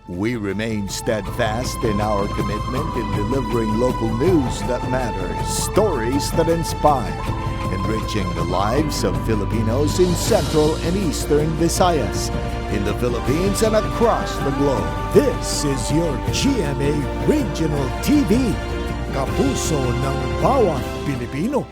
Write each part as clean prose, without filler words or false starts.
We remain steadfast in our commitment in delivering local news that matters, stories that inspire, enriching the lives of Filipinos in Central and Eastern Visayas, in the Philippines and across the globe. This is your GMA Regional TV, kapuso ng bawat Pilipino.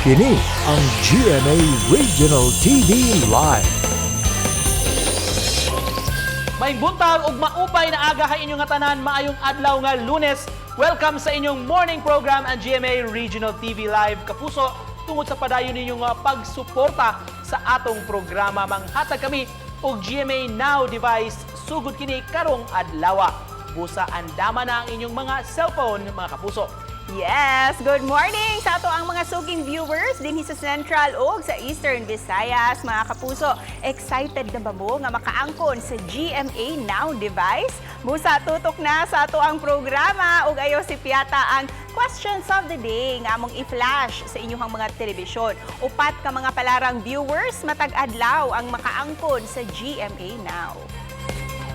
Kini ang GMA Regional TV Live. May buntag ug maupay na aga kay inyong nga tanan, maayong adlaw nga Lunes. Welcome sa inyong morning program, ang GMA Regional TV Live. Kapuso, tungod sa padayon ninyong pagsuporta sa atong programa, manghatag kami og GMA Now device sugod kini karong adlaw. Busa andama na ang inyong mga cellphone, mga kapuso. Yes, good morning sa ato ang mga suking viewers dinhi sa Central ug sa Eastern Visayas, mga kapuso. Excited na ba mo nga makaangkon sa GMA Now device? Busa tutok na sa ato ang programa ug ayo si Piata ang questions of the day nga among i-flash sa inyong mga telebisyon. Upat ka mga palarang viewers matag adlaw ang makaangkon sa GMA Now.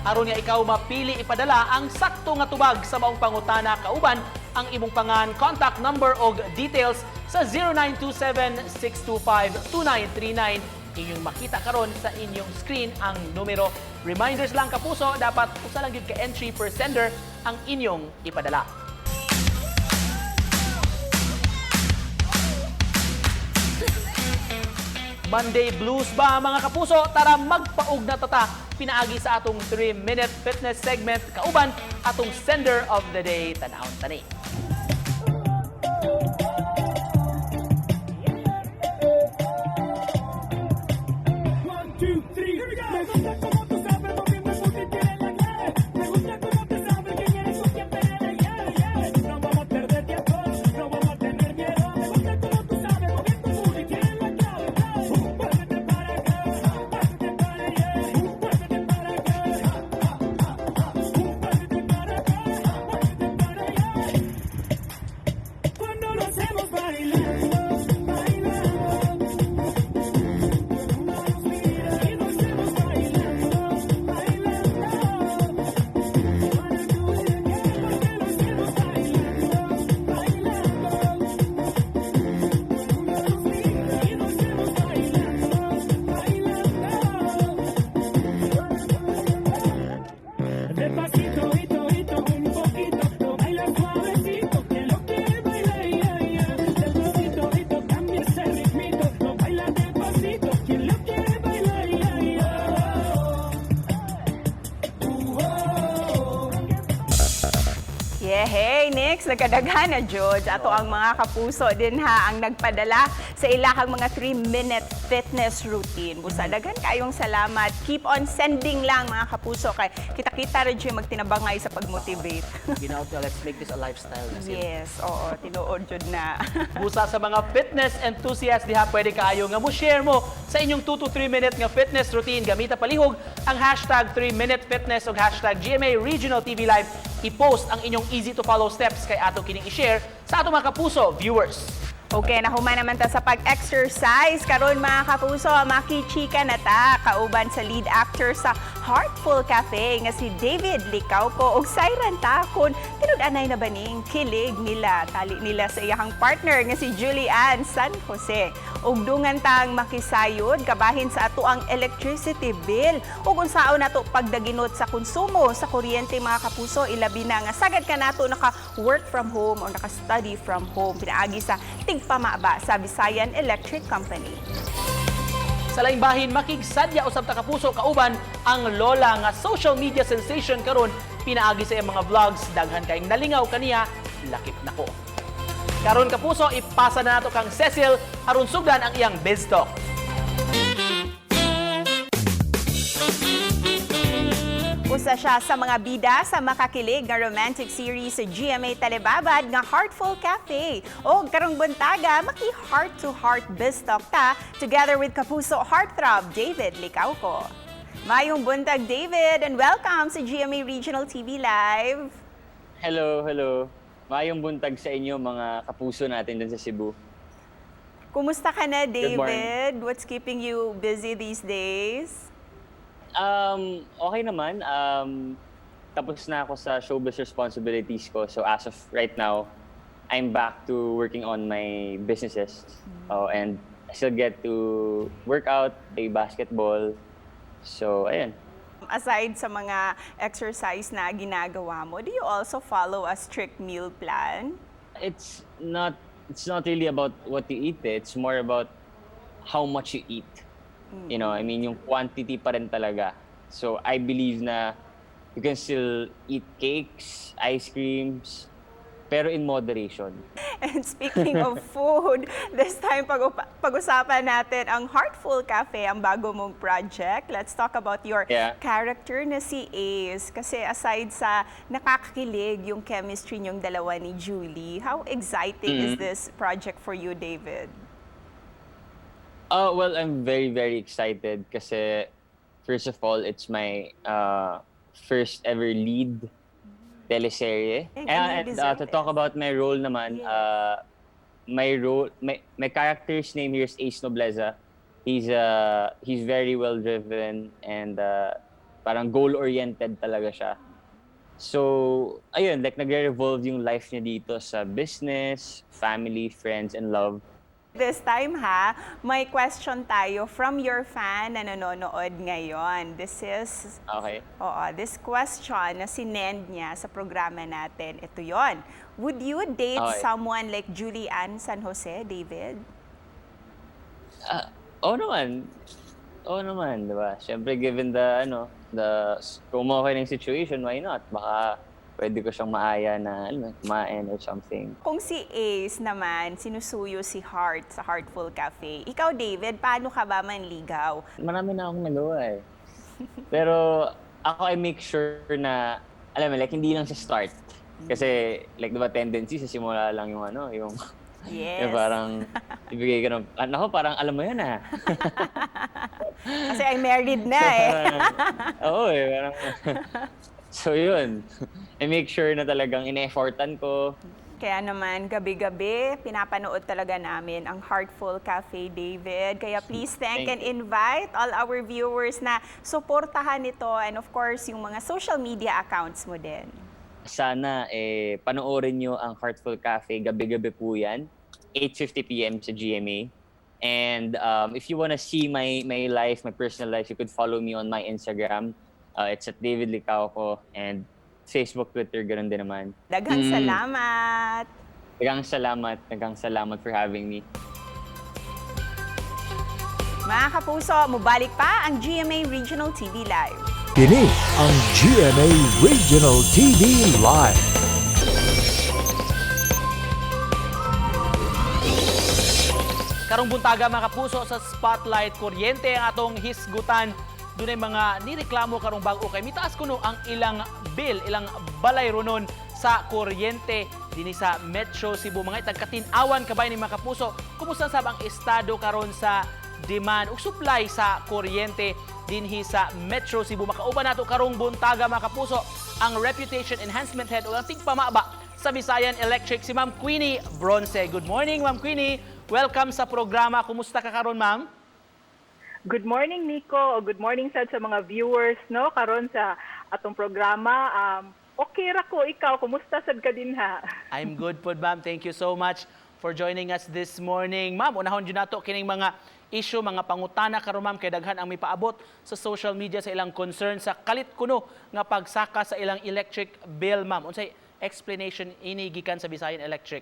Aron nga ikaw mapili, ipadala ang sakto nga tubag sa maong pangutana kauban ang imong pangan, contact number og details sa 0927-625-2939. Inyong makita karon sa inyong screen ang numero. Reminders lang, kapuso, dapat usa lang gyud ka entry per sender ang inyong ipadala. Monday blues ba, mga kapuso? Tara, magpaug na ta pinaagi sa atong 3-minute fitness segment kauban atong sender of the day. Tanawon tani. One, two, three. Here we go. Me gusta cómo tú sabes, moviendo el booty, tienes la clave. Me gusta cómo te sabes quién eres tú, quién eres, yeah. No vamos a perder tiempo, no vamos a tener miedo. Me gusta cómo tú sabes, moviendo el booty, tienes la clave. Muévete para acá, muévete para allá, muévete para acá, muévete para acá, muévete para allá. Cuando lo hacemos bailando, bailando. Y lo hacemos bailando, bailando. Wanna do it again, porque lo hacemos bailando, bailando. Y lo hacemos bailando, bailando. Despacito, hito, hito, un poquito, lo baila suavecito, quien lo quiere bailar, yeah. Despacito, hito, cambia ese ritmito, lo baila despacito, quien lo quiere bailar, yeah. Yeah, hey, Nix, nagkadaghan na jud. Ato ang mga kapuso din ha ang nagpadala sa ilahang mga 3-minute fitness routine. Busa daghan kayong salamat. Keep on sending lang, mga kapuso, kay kita-kita rin siya magtinabangay sa pag-motivate. Ginaot nga, let's make this a lifestyle na siya. Yes, oo, tinuod jud na. Busa sa mga fitness enthusiasts diha, pwede kaayo nga mo share mo sa inyong 2 to 3 minute nga fitness routine. Gamita palihog ang #3MinuteFitness ug #GMARegionalTVLive. I-post ang inyong easy to follow steps kay ato kining i-share sa ato mga kapuso viewers. Okay, nahuman naman ta sa pag-exercise. Karon, mga kapuso, makichika na ta kauban sa lead actor sa Heartful Cafe nga si David Licauco ug sayran ta kung tinud-anay na ba ning kilig nila, tali nila sa iyahang partner nga si Julie Anne San Jose. Ug dungan tang makisayod kabahin sa ato ang electricity bill ug unsaon nato pagdaginot sa konsumo sa kuryente, mga kapuso, ilabi na nga sagad ka nato naka work from home o naka study from home, pinaagi sa tigpamaba sa Visayan Electric Company. Sa laing bahin, makigsadya usab ta, kapuso, kauban ang lola nga social media sensation karon pinaagi sa iyang mga vlogs. Daghan kayong nalingaw kaniya, lakip nako. Karon, kapuso, ipasa na nato kang Cecil aron sugdan ang iyang Biz Talk. Usa siya sa mga bida sa makakilig nga romantic series sa GMA Telebabad nga Heartful Cafe. O karong buntaga, maki heart to heart biz talk ta together with Kapuso heartthrob David Licauco. Maayong buntag, David, and welcome sa GMA Regional TV Live. Hello, hello. Maayong buntag sa inyo, mga kapuso natin dun sa Cebu. Kumusta ka na, Good morning. David? What's keeping you busy these days? Okay naman. Tapos na ako sa showbiz responsibilities ko. So as of right now, I'm back to working on my businesses. Oh, and I still get to work out, play basketball. So, ayun. Aside sa mga exercise na ginagawa mo, do you also follow a strict meal plan? It's not really about what you eat eh. It's more about how much you eat. I mean, yung quantity pa rin talaga. So I believe na you can still eat cakes, ice creams, pero in moderation. And speaking of food, this time pag-usapan natin ang Heartful Cafe, ang bago mong project. Let's talk about your character na si Ace. Kasi aside sa nakakakilig yung chemistry niyong dalawa ni Julie, how exciting is this project for you, David? Well, I'm very, very excited kasi first of all, it's my first ever lead teleserye. And And, you to deserve talk it. About my role naman, my character's name here is Ace Nobleza. He's very well driven and parang goal-oriented talaga siya. So, ayun, like nagre-revolve yung life niya dito sa business, family, friends, and love. This time ha, may question tayo from your fan na nanonood ngayon. This is Oo, this question na sinend niya sa programa natin, ito yon. Would you date someone like Julie Anne San Jose, David? Ah, oo naman. Oo naman, di ba? Siyempre, given the, ano, the, kung okay ng situation, why not? Baka pwede ko siyang maaya na, ano, kumain or something. Kung si Ace naman, sinusuyo si Heart sa Heartful Cafe, ikaw, David, paano ka ba manligaw? Marami na akong nagawa eh. Pero ako, I make sure na, alam mo, like, hindi lang sa start. Kasi, like, di ba, tendency sa simula lang yung ano, yung parang, ibigay ka ng, ano ko, parang alam mo yun ah. Kasi I'm married na eh. Oo eh, parang, so yun. I make sure na talagang ine-effortan ko. Kaya naman, gabi-gabi, pinapanood talaga namin ang Heartful Cafe, David. Kaya please thank Thank and you. Invite all our viewers na suportahan ito and of course, yung mga social media accounts mo din. Sana eh, panoorin nyo ang Heartful Cafe. Gabi-gabi po yan. 8:50 p.m. sa GMA. And if you wanna see my life, my personal life, you could follow me on my Instagram. It's @DavidLicauco. And Facebook, Twitter, ganun din naman. Daghang salamat! Daghang salamat. Daghang salamat for having me. Mga kapuso, mubalik pa ang GMA Regional TV Live. Kini ang GMA Regional TV Live. Karong buntaga, mga kapuso, sa Spotlight, kuryente ang atong hisgutan. Dunay mga nireklamo karong bag-o kay mitaas kuno ang ilang bill, ilang balayronon sa kuryente dinhi sa Metro Cebu. Mga itag katin-awan kabay ni mga kapuso, kumusta sab ang estado karon sa demand ug supply sa kuryente dinhi sa Metro Cebu? Makauban nato karong buntaga, mga kapuso, ang Reputation Enhancement Head o ang tigpamaba sa Visayan Electric, si Ma'am Queenie Bronce. Good morning, Ma'am Queenie. Welcome sa programa. Kumusta ka karon, Ma'am? Good morning, Nico. Good morning sad sa mga viewers, no, karon sa atong programa. Okay ra ko. Ikaw, kumusta sad ka dinha? I'm good pod, ma'am. Thank you so much for joining us this morning. Ma'am, unahon jud nato kining mga issue, mga pangutana karon, ma'am, kay daghan ang mipaabot sa social media sa ilang concern sa kalit kuno nga pagsaka sa ilang electric bill, ma'am. Unsay explanation ini gikan sa Visayan Electric?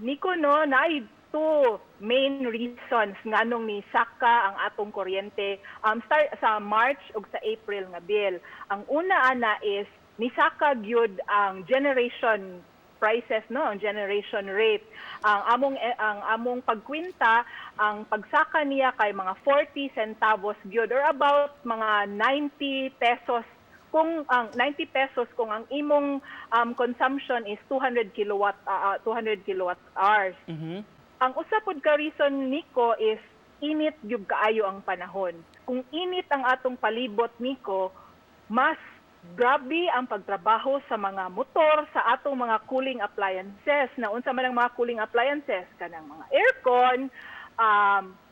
Nico, no, naay two main reasons nganong ni saka ang atong kuryente start sa March ug sa April nga bill. Ang una ana is nisaka gyud ang generation prices, no, ang generation rate. Ang among pagkwinta, ang pagsaka niya kay mga 40 centavos gyud or about mga 90 pesos kung ang 90 pesos kung ang imong consumption is 200 kilowatt hours. Ang usa pud ka reason, Nico, is init gyud kaayo ang panahon. Kung init ang atong palibot, Nico, mas grabe ang pagtrabaho sa mga motor sa atong mga cooling appliances. Na unsa man ang mga cooling appliances? Kanang mga aircon,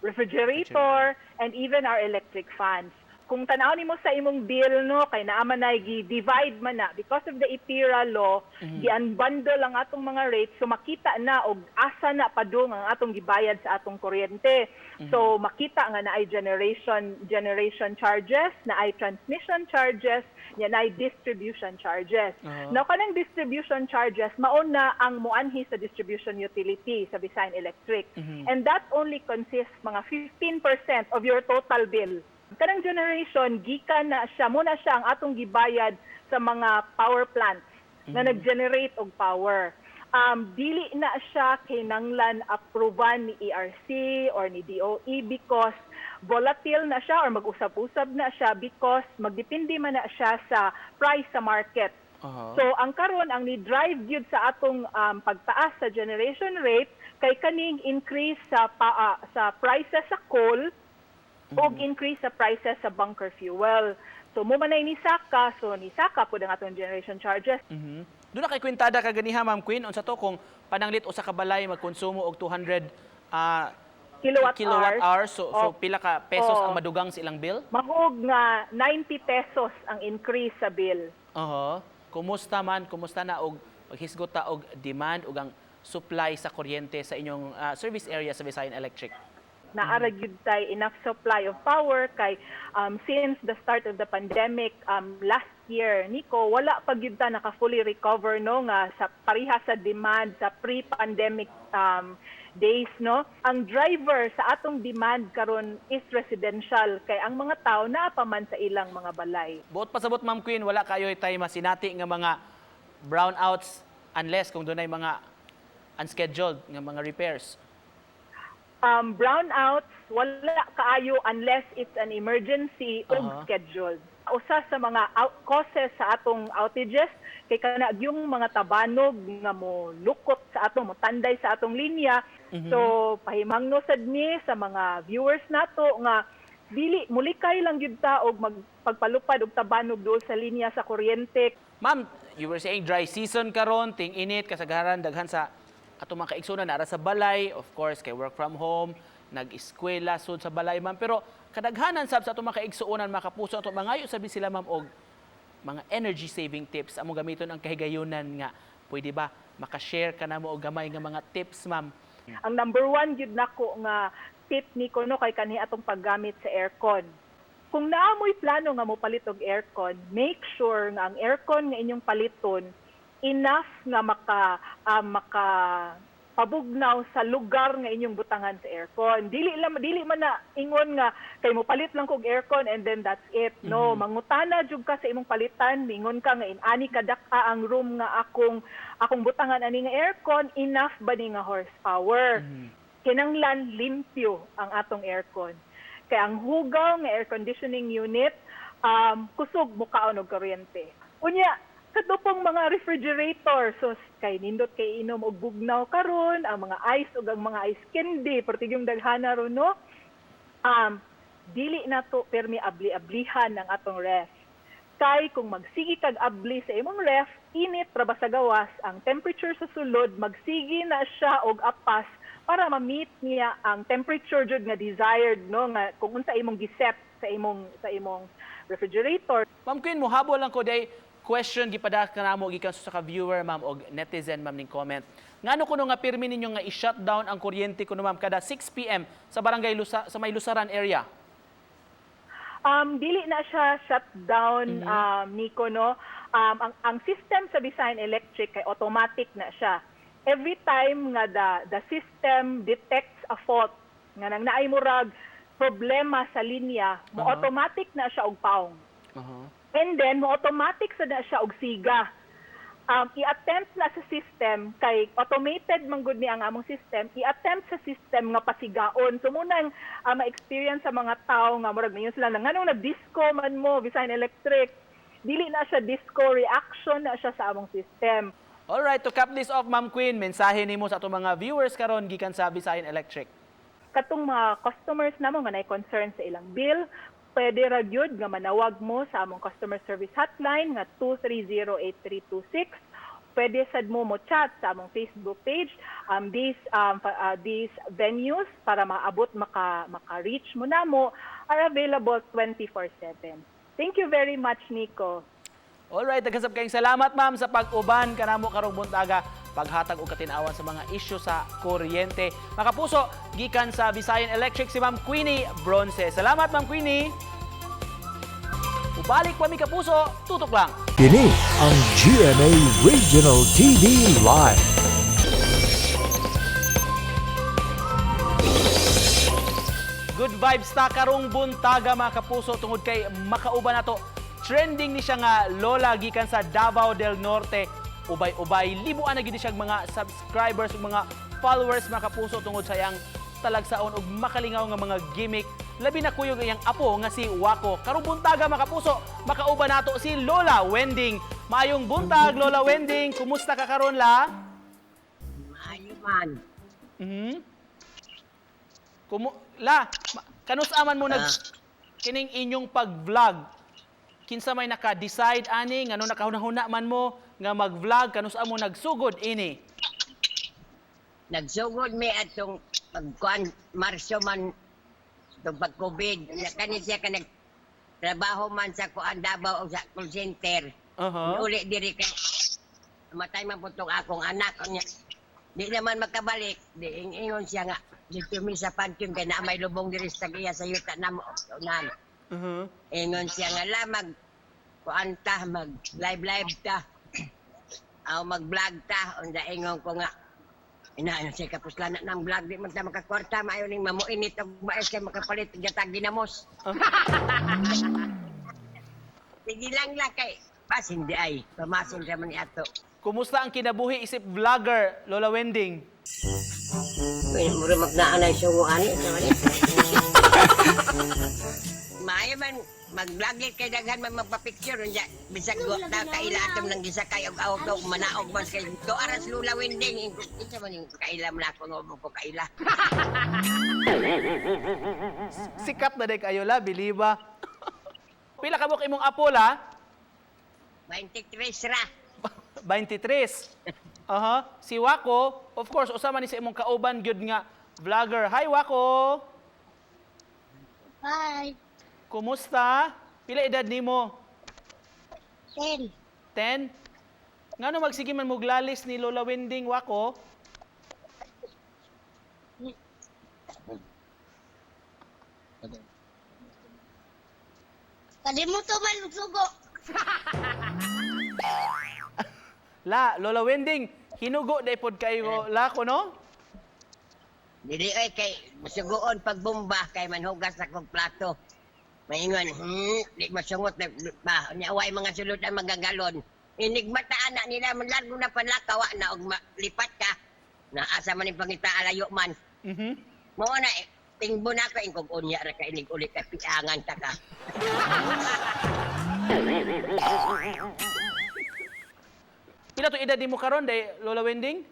refrigerator, and even our electric fans. Kung tanaw nimo sa imong bill, no, kay naa man ay gi-divide man na because of the EPIRA law, gi-unbundle ang atong mga rates, so makita na og asa na padung ang atong gibayad sa atong kuryente. So makita nga naay generation charges, naay transmission charges, nya naay distribution charges. Now, kanang distribution charges mao na ang muanhi sa distribution utility sa Visayan Electric. And that only consists mga 15% of your total bill. Kanang generation, gikan na siya, mao na siya ang atong gibayad sa mga power plants na nag-generate og power. Dili na siya kinanglan approvan ni ERC or ni DOE because volatile na siya or mag-usab-usab na siya because magdepende man na siya sa price sa market. So ang karon, ang ni-drive gyud sa atong pagtaas sa generation rate kay kaning increase sa prices sa coal ug increase sa prices sa bunker fuel. So mao man ay nisaka, so nisaka pud ang atong generation charges. Duna kay kwintada ka ganiha, Ma'am Queen, unsa to kung pananglit usa ka balay magkonsumo og 200 kilowatt kilowatt hours. Hours, so pila ka pesos ang madugang sa ilang bill? Mahog nga 90 pesos ang increase sa bill. Oho. Kumusta man, kumusta na og paghisgot ta og demand ug ang supply sa kuryente sa inyong service area sa Visayan Electric? Naa ra gyud tay enough supply of power kay since the start of the pandemic last year, Nico, wala pa gyud ta naka fully recover, no, nga sa pareha sa demand sa pre-pandemic days, no. Ang driver sa atong demand karon is residential kay ang mga tao naa pa man sa ilang mga balay. Buot pasabot, Ma'am Queen, wala kayo tay masinati nga mga brownouts unless kung dunay mga unscheduled nga mga repairs. Brownouts, wala kaayo unless it's an emergency o scheduled. Usa sa mga causes sa atong outages kay kana yung mga tabanog nga mo lukot sa atong, mo tanday sa atong linya. So pahimangno sad ni sa mga viewers nato nga dili mulikay lang gyud ta og magpagpalupad og tabanog duol sa linya sa kuryente. Ma'am, you were saying dry season karon, ting init, kasagaran daghan sa atong mga kaigsuonan nara sa balay, of course kay work from home, nag-eskwela sud sa balay, ma'am. Pero kadaghanan sab sa atong mga kaigsuonan, mga kapuso ato, mangayo sabi sila, ma'am, og mga energy saving tips among gamiton ang kahigayunan nga pwede ba maka-share ka namo og gamay nga mga tips, ma'am? Ang number one gyud nako nga tip ni ko, no, kay kani atong paggamit sa aircon. Kung naa mo'y plano nga mopalit og aircon, make sure nga ang aircon nga inyong paliton enough nga maka pabugnaw sa lugar nga inyong butangan sa aircon. Dili man na ingon nga kay mo palit lang kog aircon and then that's it. No, mangutana jud ka sa imong palitan, mingon ka nga in-ani ka dak-a ang room nga akong butangan ani nga aircon, enough ba ni nga horsepower? Kinanglan limpyo ang atong aircon. Kay ang hugaw nga air conditioning unit kusog mukaon og kuryente. Unya, kato pong mga refrigerator, so kay nindot kay inom og bugnaw karon, ang mga ice ug ang mga ice candy, perti yung daghana ron, no. Dili na to permi abli-ablihan ang atong ref. Kay kung magsigi kag abli sa imong ref, init ra ba sa gawas, ang temperature sa sulod magsigi na siya og apas para ma-meet niya ang temperature jud nga desired, no, nga kung unsa imong giset sa imong refrigerator. Ma'am Queen, muhabol lang ko day question gipada ka namo gikan sa ka viewer, ma'am, og netizen, ma'am, ning comment. Ngano kuno nga pirmi ninyo nga i-shutdown ang kuryente kuno, ma'am, kada 6 PM sa barangay Lusa, sa may Lusaran area? Dili na siya shutdown, Nico, no. Ang system sa Visayan Electric kay automatic na siya. Every time nga the system detects a fault, nga nang naay murag problema sa linya, mo automatic na siya og paong. And then mo automatic sa na siya og siga. I-attempt na sa system kay automated man gud ni ang among system, i-attempt sa system nga pasigaon. So munang ma-experience sa mga tao nga murag mayon sila na nganong nag-disco man mo Visayan Electric, dili na siya disco, reaction na siya sa among system. Alright, to cap this off, Ma'am Queen, mensahe nimo sa atong mga viewers karon gikan sa Visayan Electric. Katong mga customers namo nga naay concern sa ilang bill, pwede ra gyud nga manawag mo sa among customer service hotline nga 230-8326. Pwede sad mo mo chat sa among Facebook page. These venues para maabot maka-reach mo namo are available 24/7. Thank you very much, Nico. Alright, daghan sab kayong salamat, ma'am, sa pag-uban kanamo karong buntaga, paghatag og katinawan sa mga isyu sa kuryente. Makapuso, gikan sa Visayan Electric si Ma'am Queenie Bronce. Salamat, Ma'am Queenie. Ubalik pa mi, kapuso, tutok lang. Kini ang GMA Regional TV Live. Good vibes ta karong buntaga, mga kapuso, tungod kay makauban nato trending ni siya nga lola gikan sa Davao del Norte. Ubay-ubay libuan na gid siya mga subscribers ug mga followers, mga kapuso, tungod sa iyang talagsaon ug makalingaw nga mga gimmick, labi na kuyog iyang apo nga si Wako. Karong buntaga, mga kapuso, makauban nato si Lola Wending. Maayong buntag, Lola Wending. Kumusta ka karon, la? Maayo man. Kumu la, kanus aman mo nag kining inyong pag-vlog? Kinsa may naka-decide ani, ngano nakahuna-huna man mo nga mag-vlog, kanus mo nagsugod ini? Nagsugod mi atong pagkuan Marso man itong pag-COVID. Na kani siya ka nagtrabaho man sa kuan Davao o sa call center. Uli diri kay matay man po tong akong anak. Unya, di naman makabalik. Di ingon siya nga dito mi sa pantion kay naa may lubong diri sa tagiya sa yuta namo unan. Ingon siya nga la mag kuan ta, mag live live ta. Aw mag vlog ta. Unda ingon ko nga ina ano siya kapuslana ng vlog, di man ta makakwarta, maayo ning mamuinit og mais kay makapalit og gatag ginamos. Sige lang lang kay basin di ay pamasin ra man ni ato. Kumusta ang kinabuhi isip vlogger, Lola Wending? Uy, mura magnaanay sungo ani sa man. Maayo man mag-vlog kay daghan man magpa-picture unya bisag wa ta kaila atom nang gisakay og auto manaog man kay to aras Lula Wending, kinsa man yung kaila man ako nga ko kaila. Sikat na day kayo la, biliba. Pila ka buok imong apo, la? 23 ra. 23. Aha. Si Wako, of course, usa man ni sa imong kauban gyud nga vlogger. Hi, Wako. Hi. Kumusta? Pila edad nimo? 10. 10? Ngano magsige man muglalis ni Lola Wending, Wako? Kalimuto man sugo. La, Lola Wending, hinugo day pod kayo la ko, no? Dili oy kay masugoon pagbomba kay manhugas akong plato. Maingon, di masungot na ba nya way mga sulod ang magagalon. Inigmata ana nila manlargo na panlakawa na og lipat ka. Naasa man ning pangita alayo man. Mao na eh, tingbo na ko ingkog unya ra ka inig uli ka piangan ta ka. Pila to edad nimo karon day, Lola Wending?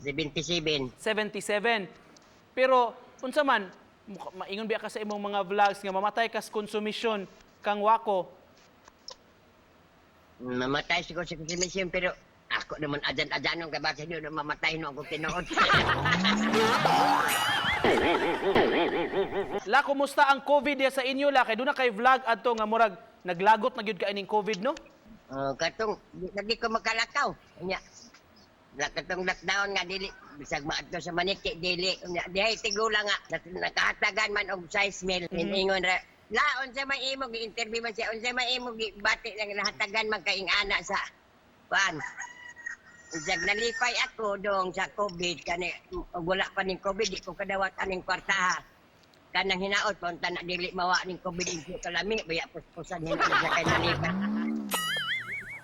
77. 77. Pero unsa man maingon biya ka sa imong mga vlogs nga mamatay kas konsumisyon kang Wako? Mamatay siguro sa konsumisyon pero ako naman adan-adanong kabasa niyo na mamatay no ako tinuod. La, kumusta ang COVID diya sa inyo, la? Kay duna kay vlog adto nga murag naglagot na gyud ka ining COVID, no? Oh, katong di lagi ko makalakaw. Nya. La katong lockdown nga dili bisag maadto sa Maniki dili unya dihay tigula nga nakahatagan man og size meal. Ingon ra la unsa may imo gi-interview man siya, unsa may imo gi-bati lang nahatagan man kay ana sa kuan. Bisag nalipay ako dong sa COVID kani og wala pa ning COVID di ko kadawat aning kwartaha. Kanang hinaot punta na dili mawa ning COVID, di kalami baya puspusan hinaot sa kay nalipay.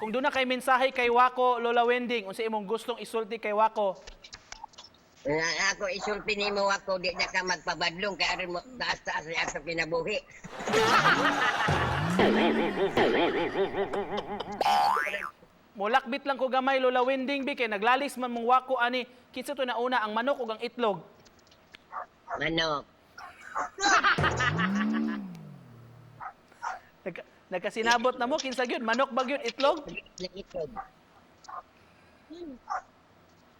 Kung duna kay mensahe kay Wako, Lola Wending, unsa imong gustong isulti kay Wako? Nga ako isulti nimo ako, di na ka magpabadlong kay aron mo taas-taas ni ato kinabuhi. Molakbit lang ko gamay, Lola Wending, bi kay naglalis man mong Wako ani. Kinsa to nauna, ang manok ug ang itlog? Manok. Nagkasinabot na mo, kinsa gyud, manok ba gyud itlog? Itlog.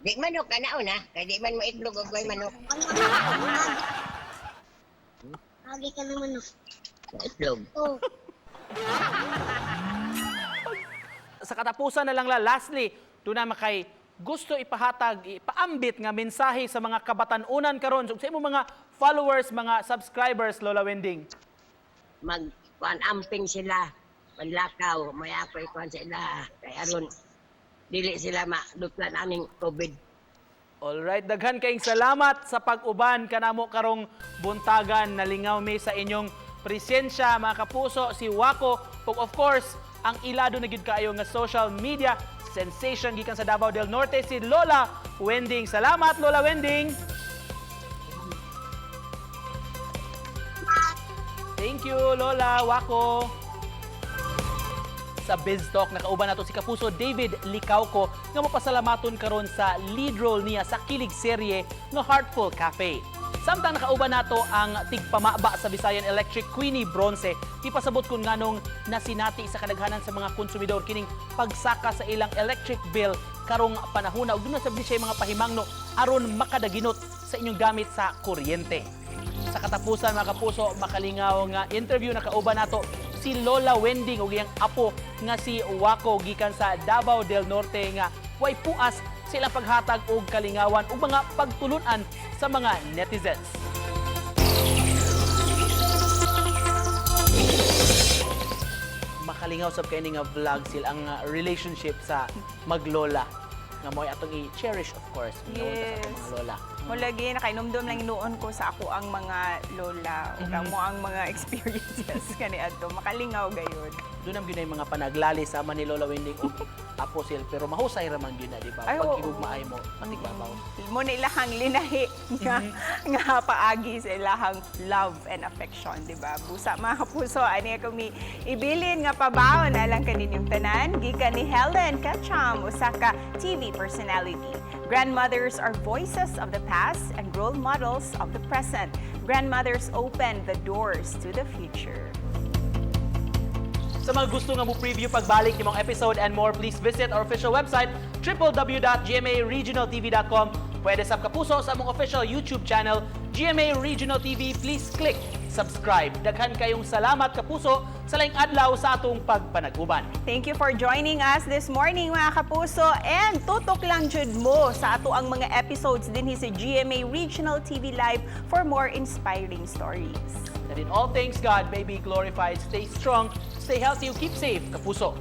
Di manok ka nauna, kay di man mo itlog og way manok. Agi ka naman, oh. Itlog. Oh. Sa katapusan na lang la, lastly, doon na makay gusto ipahatag, ipaambit nga mensahe sa mga kabatan-unan karon so, sa imong mga followers, mga subscribers, Lola Wending. Mag kuan amping sila, panlakaw, may ako ikuan sa ila kay aron dili sila madutlan aning COVID. Alright, daghan kayong salamat sa pag-uban kanamo karong buntagan. Nalingaw mi sa inyong presensya, mga kapuso, si Wako ug of course ang ilado na gyud kaayo nga social media sensation gikan sa Davao del Norte, si Lola Wending. Salamat, Lola Wending. Thank you, Lola Wako. Sa Biz Talk, nakauban nato si Kapuso David Licauco nga mapasalamaton karon sa lead role niya sa kilig serye nga Heartful Cafe. Samtang nakauban nato ang tigpamaba sa Visayan Electric, Queenie Bronce, ipasabot kung nganong nasinati sa kadaghanan sa mga konsumidor kining pagsaka sa ilang electric bill karong panahona ug duna sab ni siya mga pahimangno aron makadaginot sa inyong gamit sa kuryente. Sa katapusan, mga kapuso, makalingaw nga interview, nakauban nato si Lola Wending ug iyang apo nga si Wako gikan sa Davao del Norte nga way puas sa ilang paghatag og kalingawan ug mga pagtulunan sa mga netizens. Makalingaw sab kay ni nga vlog sila ang relationship sa maglola nga mo'y atong i-cherish, of course, yes, sa atong mga lola. Mulagi, nakainumdum lang noon ko sa ako ang mga lola ug amo ang mga experiences kaniadto. Makalingaw gayud. Doon ang gyud ay mga panaglali sama ni Lola Wending ug Apo Sil, pero mahusay ra man gyud na, di ba? Ay, Pag oo. higugmaay mo, matigbabaw. Mo na ilahang linahi nga paagi sa ilahang love and affection, di ba? Busa, mga kapuso, ani ako mi ibilin nga pabaon alang kaninyong tanan gikan ni Helen Ketchum, usa ka TV personality. "Grandmothers are voices of the past and role models of the present. Grandmothers open the doors to the future." Sa mga gusto nga mo preview pagbalik nimong episode and more, please visit our official website www.gmaregionaltv.com. Pwede sab, kapuso, sa among official YouTube channel, GMA Regional TV. Please click subscribe. Daghan kayong salamat, kapuso, sa laing adlaw sa atong pagpanag-uban. Thank you for joining us this morning, mga kapuso, and tutok lang jud mo sa ato ang mga episodes dinhi sa GMA Regional TV Live for more inspiring stories. That in all things God may be glorified. Stay strong, stay healthy, keep safe, kapuso.